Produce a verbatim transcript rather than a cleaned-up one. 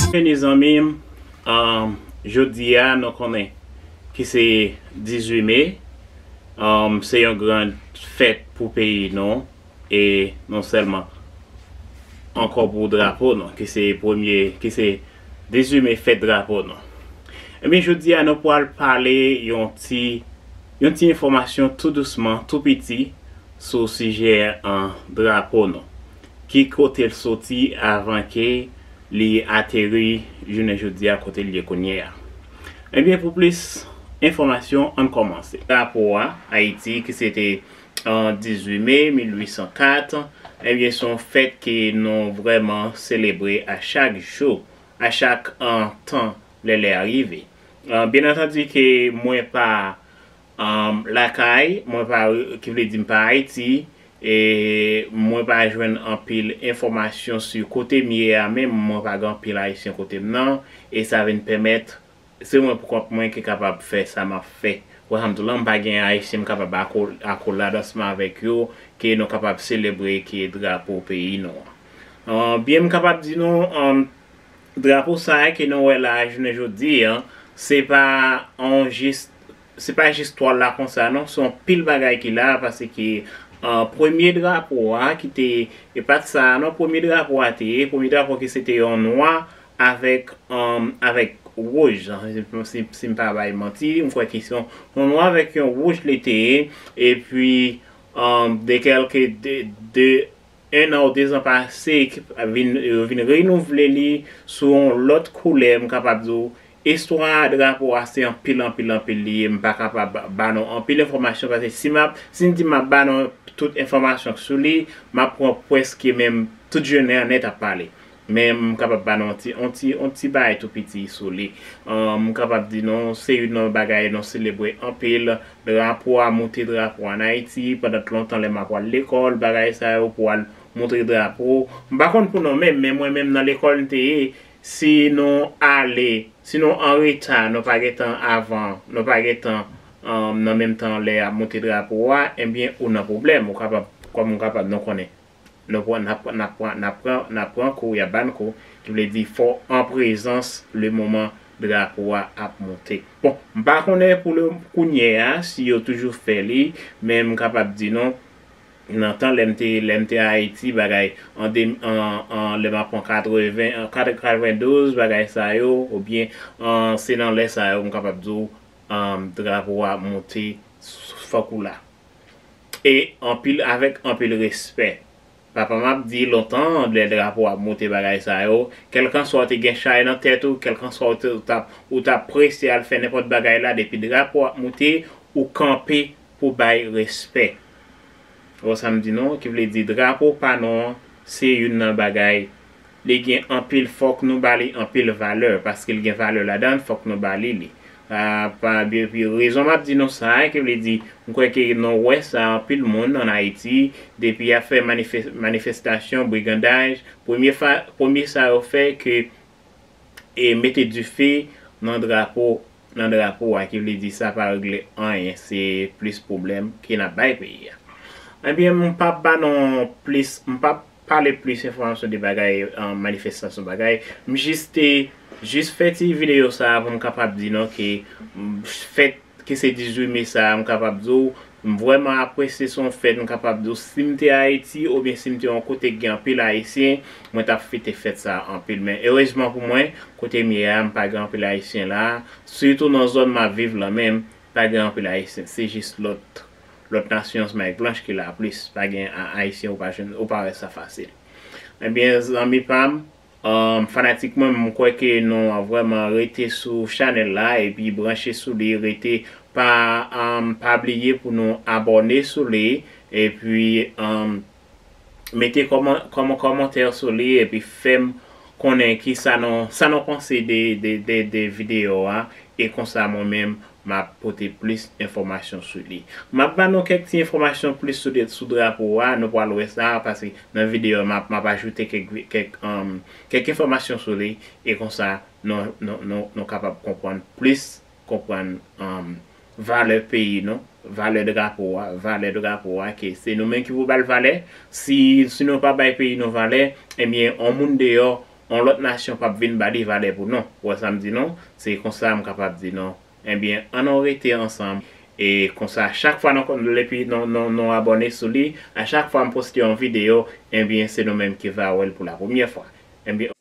Byenveni zanmi m. Um, jodi a, nou konnen ki se dizuit me. Um, se yon gran fèt pou peyi nou. E non sèlman ankò pou drapo nou, ki se premye, ki se dizuit me, fèt drapo nou. Ebyen, jodi a, nou pral pale yon ti, yon ti enfòmasyon tou dousman, tou piti, sou sijè an drapo nou. Ki kote l soti avan ke li ateri jounen jodi a kote l ye kounye a. Ebyen, pou plis enfòmasyon, ann kòmanse. Drapo a Ayiti, ki se te an dizuit me mil ui san kat, ebyen, se yon fèt ke nou vrèman selebre a chak jou, a chak an tan, lè lè a rive. An, byen antandi ke mwen pa, an, lakay, mwen pa, ki vle di m pa Ayiti, e mwen pa jwenn anpil enfòmasyon sou kote m ye a, menm mwen pa gen anpil Ayisyen kote m nan, e sa vin pèmèt se mwen pou kont mwen ki kapab fè sa m ap fè. Wè sa m di w lan, m pa gen Ayisyen m kapab ako-, akolad ansanm avèk yo, ke nou kapab selebre ke drapo peyi nou an. An, byen, m kapab di nou, an, drapo sa a ke nou wè la a jounen jodi a, se pa on jis, se pa jis twal la konsa non, se on pil bagay ki la, paske, an, premye drapo a ki te, e pa t sa a non, premye drapo a te ye, premye drapo ki se te yon nwa avèk, um, avèk wouj. Si, si, si m pa bay manti, m kwè ke se yon, yon nwa avèk yon wouj li te ye. Epi, um, de kèlke, de, de, en an ou de zan pase, ki vin, yo vin renouvle li sou yon lòt koulè, m kapab di w, istwa drapo a se anpil, anpil, anpil li ye. M pa kapab ba nou anpil enfòmasyon, paske si m ap, si m di m ap ba nou tout enfòmasyon sou li, m ap pran prèske menm tout jounen an nèt ap pale. Men m kapab ba nou yon ti, yon ti, yon ti bagay tou piti sou li. An, m kapab di nou, se youn nan bagay nou selebre anpil. Drapo a moute, drapo a an Ayiti, pandan t lontan lè m ap al lekòl, bagay sa yo pou al montre drapo. M pa konn pou nou menm, men mwen menm nan lekòl m te ye, si nou ale, si nou an reta, nou pa gentan avan, nou pa gentan, an, nan menm tan lè y ap moute drapo a, ebyen, ou nan pwoblèm, ou kapab, kòm ou kapab, nou konnen. Nou pran, n ap, n ap pran, n ap pran, n ap pran kou, y ap ba n kou, ki vle di fò an prezans le moman drapo a ap monte. Bon, m pa konnen pou le, kounye a, si yo toujou fè li, men m kapab di nou, nan tan lè m te, lè m te Ayiti, bagay, an de, an, an, lè m ap pran katreven, an kat-, katrevendouz, bagay sa yo, oubyen, an, se nan lè sa yo, m kapab di w, an, drapo a monte s-, fòk ou la. E anpil, avèk anpil respè. Papa m ap di lontan, lè drapo ap moute bagay sa yo, kèlkanswa w te gen chay nan tèt ou, kèlkanswa w te, ou t ap, ou t ap prese al fè nenpòt bagay la, depi drapo ap moute, ou kanpe pou bay respè. Ou wè sa m di nou, ki vle di drapo pa nou an, se youn nan bagay li gen anpil, fòk nou ba li anpil valè, paske l gen valè ladan l, fòk nou ba li li. A, pa, epi rezon m ap di nou sa a, ki vle di, m kwè ke nou wè sa, anpil moun ann Ayiti, depi y ap fè manifes-, manifestasyon, brigandaj, premye fa-, premye sa yo fè ke, e mete dife nan drapo, nan drapo a, ki vle di sa pa regle anyen, se plis pwoblèm ke n ap bay peyi a. Ebyen, m p ap ba nou plis, m p ap pale plis enfòmasyon de bagay, an, manifestasyon bagay. M jis te, jis fè ti videyo sa a pou m kapab di nou ke, m, fèt ke se dizuit me sa a, m kapab di w, m vrèman apresye, se yon fèt, m kapab di w, si m te Ayiti oubyen si m te yon kote k gen anpil Ayisyen, mwen t ap fete fèt sa a anpil. Men erezman pou mwen, kote m ye a, m pa gen anpil Ayisyen la, sitou nan zòn m ap viv lan menm, pa gen anpil Ayisyen, se jis lòt, lòt nasyon, se Mayik Blanch ki la plis, pa gen a-, Ayisyen, ou pa jwenn, ou pa wè sa fasil. Ebyen, zanmi pa m, um, fanatik mwen, m kwè ke nou vrèman rete sou chanèl la, epi branche sou li, rete pa, um, pa bliye pou nou abòne sou li, epi, um, mete kòman-, kòman-, kòmantè sou li, epi fè m konnen ki sa nou, sa nou panse de, de, de, de videyo a, e konsa mwen menm, m ap pote plis enfòmasyon sou li. M ap ba nou kèk ti enfòmasyon plis sou de, sou drapo a, nou pral wè sa, paske nan videyo a, m ap, m ap ajoute kèk vi-, kèk, um, kèk enfòmasyon sou li, e konsa, nou, nou, nou, nou kapab konprann plis, konprann, um, valè peyi nou, valè drapo a, valè drapo a, ke se nou menm ki pou ba l valè. Si, si nou pa bay peyi nou valè, ebyen, yon moun deyò yon lòt nasyon p ap vin ba li valè pou nou. Ou wè sa m di nou? Se konsa m kapab di nou. Ebyen, ann nou rete ansanm. E konsa, chak fwa nou, depi nou, nou, nou abòne sou li, a chak fwa m poste yon videyo, ebyen, se nou menm ki va wè l pou la premyè fwa. Ebyen,